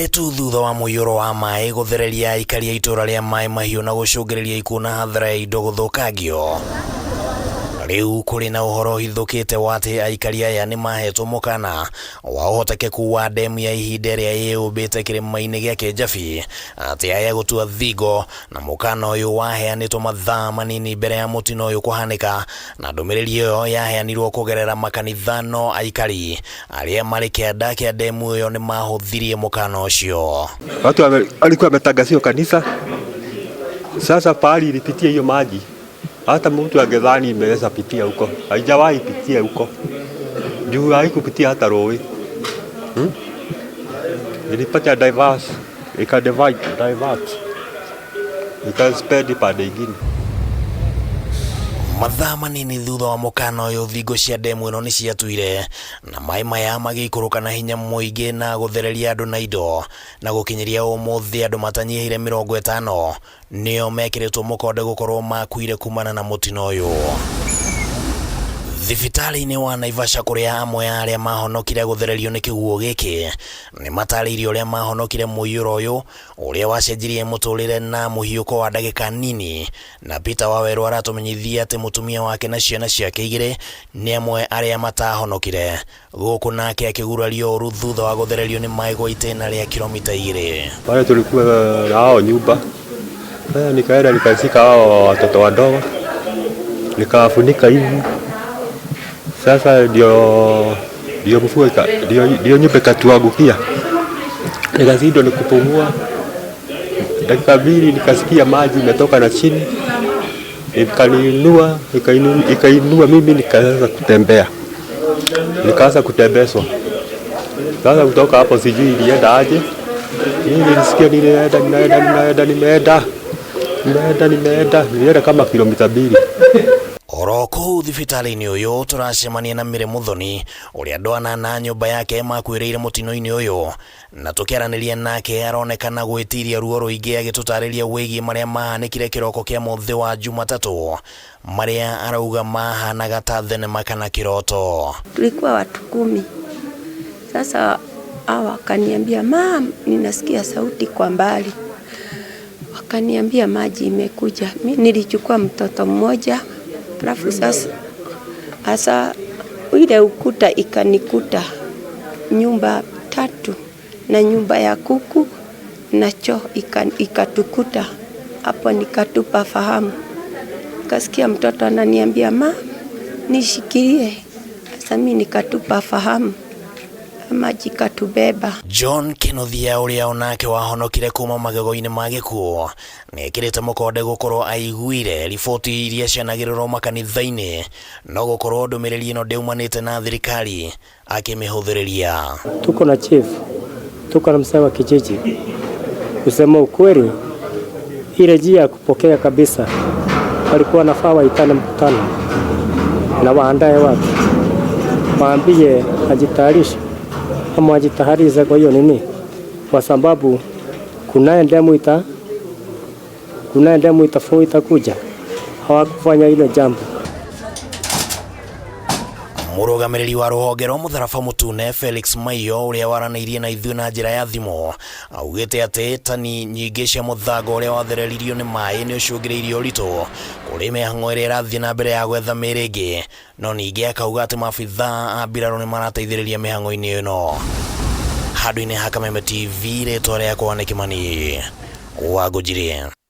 Igĩrĩ tu thutha wa mũiyũro wa maĩ gũthereria aikari a itũra rĩa Maĩ Mahiũ na gũcũngĩrĩria ikuũ na hathara ya indo gũthũkangio. Rĩu kũrĩ na ũhoro ũhithũkĩte wa atĩ aikari aya nĩ mahetwo mũkana wa ũhotekeku wa ndemu ya ihinda ĩrĩa ĩyũmbĩte kĩrĩma-inĩ gĩa Kĩnjabi atĩ aya gũtua thingo, na mũkana ũyũ waheanĩtwo mathaa manini mbere ya mũtino ũyũ kũhanĩka, na ndũmĩrĩri ĩyo yaheanirwo kũgerera makanitha no aikari arĩa marĩ kĩanda kĩa ndemu ĩyo nĩ mahũthirie mũkana ũcio. Watu walikuwa wametangaziwa kanisa. Sasa pahali ilipitia hiyo maji, hata mtu angedhani imeweza pitia huko, haijawahi pitia huko juu haikupitia hata rũĩ, Ilipata diverse, ika divide, divert, ika spread pande ingine. Mathaa manini thutha wa mũkana ũyũ, thingo cia ndemu ĩno nĩ ciatuire na maĩ maya magĩikũrũka na hinya mũingĩ na gũthereria andũ na indo, na gũkinyĩria ũmũthĩ andũ matanyihĩire 50 nĩo mekĩrĩtwo mũkonde gũkorwo makuire kumana na mũtino ũyũ. Thibitarĩ-inĩ wa Naivasha kũrĩa amwe a arĩa mahonokire gũthererio nĩ kĩguũ gĩkĩ nĩ matarĩirie ũrĩa mahonokire mũiyũro ũyũ ũrĩa wacenjirie mũtũrĩre na mũhiũko wa ndagĩka nini, na Peter Wawerũ aratũmenyithia atĩ mũtumia wake na ciana ciake igĩrĩ nĩ amwe arĩa matahonokire, gũkũ nake akĩgurario ũru thutha wa gũthererio nĩ maĩ gwa itĩna rĩa kilomita 2. Wale tulikuwa na hao nyumba. Sasa nikaenda nikashika hao watoto wadogo nikawafunika hivi. Sasa ndio mvua ndio nyumba ikatuangukia. Nikashindwa ni kupumua. Dakika 2 nikasikia maji imetoka na chini, ikaniinua, ikainua mimi nikaanza kutembea. Nikaanza kutembezwa. Sasa kutoka hapo sijui ilienda aje. Mimi nilisikia nilienda, ninaenda, ninaenda, nimeenda. Nimeenda, nimeenda, nilienda kama kilomita 2. Oro kũu thibitarĩ-inĩ ũyũ tũracemania na Mary Muthoni ũrĩa andũ anana a nyũmba yake makuĩrĩire mũtino-inĩ ũyũ, na tũkĩaranĩria nake aronekana gwĩtiria ruo rũingĩ agĩtũtarĩria wĩgiĩ marĩa mahanĩkire kĩroko kĩa mũthĩ wa Jumatatũ, marĩa arauga mahanaga ta thenema kana kĩroto. Tulikuwa watu 10. Sasa hawa wakaniambia, "Mam, ninasikia sauti kwa mbali." Wakaniambia maji imekuja. Mi nilichukua mtoto mmoja, alafu sasa hasa ile ukuta ikanikuta, nyumba 3 na nyumba ya kuku na choo ikatukuta. Hapo nikatupa fahamu. Nikasikia mtoto ananiambia, "Ma, nishikilie." Sasa mi nikatupa fahamu. Maji katubeba. John Kinuthia ũrĩa onake wahonokire kuma magego-inĩ ma gĩkuũ nĩekĩrĩte mũkonde gũkorwo aiguire riboti iria cianagĩrĩrwo makanitha-inĩ, no gũkorwo ndũmĩrĩri ĩno ndĩumanĩte na thirikari akĩmĩhũthĩrĩria. Tuko na chief, tuko na mzee wa kijiji. Kusema ukweli, ile njia ya kupokea kabisa, walikuwa nafaa waitane mkutano na waandae watu, waambie ajitayarishe ama ajitayarishe kwa hiyo nini, kwa sababu kunaye demu itakuja. Hawakufanya hilo jambo. Mũrũgamĩrĩri wa rũhonge rwa mũtharaba mũtune Felix Maiyo ũrĩa waranĩirie na ithuĩ na njĩra ya thimũ augĩte atĩ tani nyingĩ cia mũthanga ũrĩa wathereririo nĩ maĩ nĩ ũcũngĩrĩirie ũritũ kũrĩ mĩhang'o ĩrĩa ĩrathiĩ na mbere ya gwetha mĩĩrĩ ĩngĩ, no ningĩ akauga atĩ maabithaa a mbirarũ nĩ marateithĩrĩria mĩhang'o-inĩ ĩno. Handũ-inĩ ha Kameme TV, rĩtwa rĩakwa nĩ Kĩmani wa Ngũnjiri.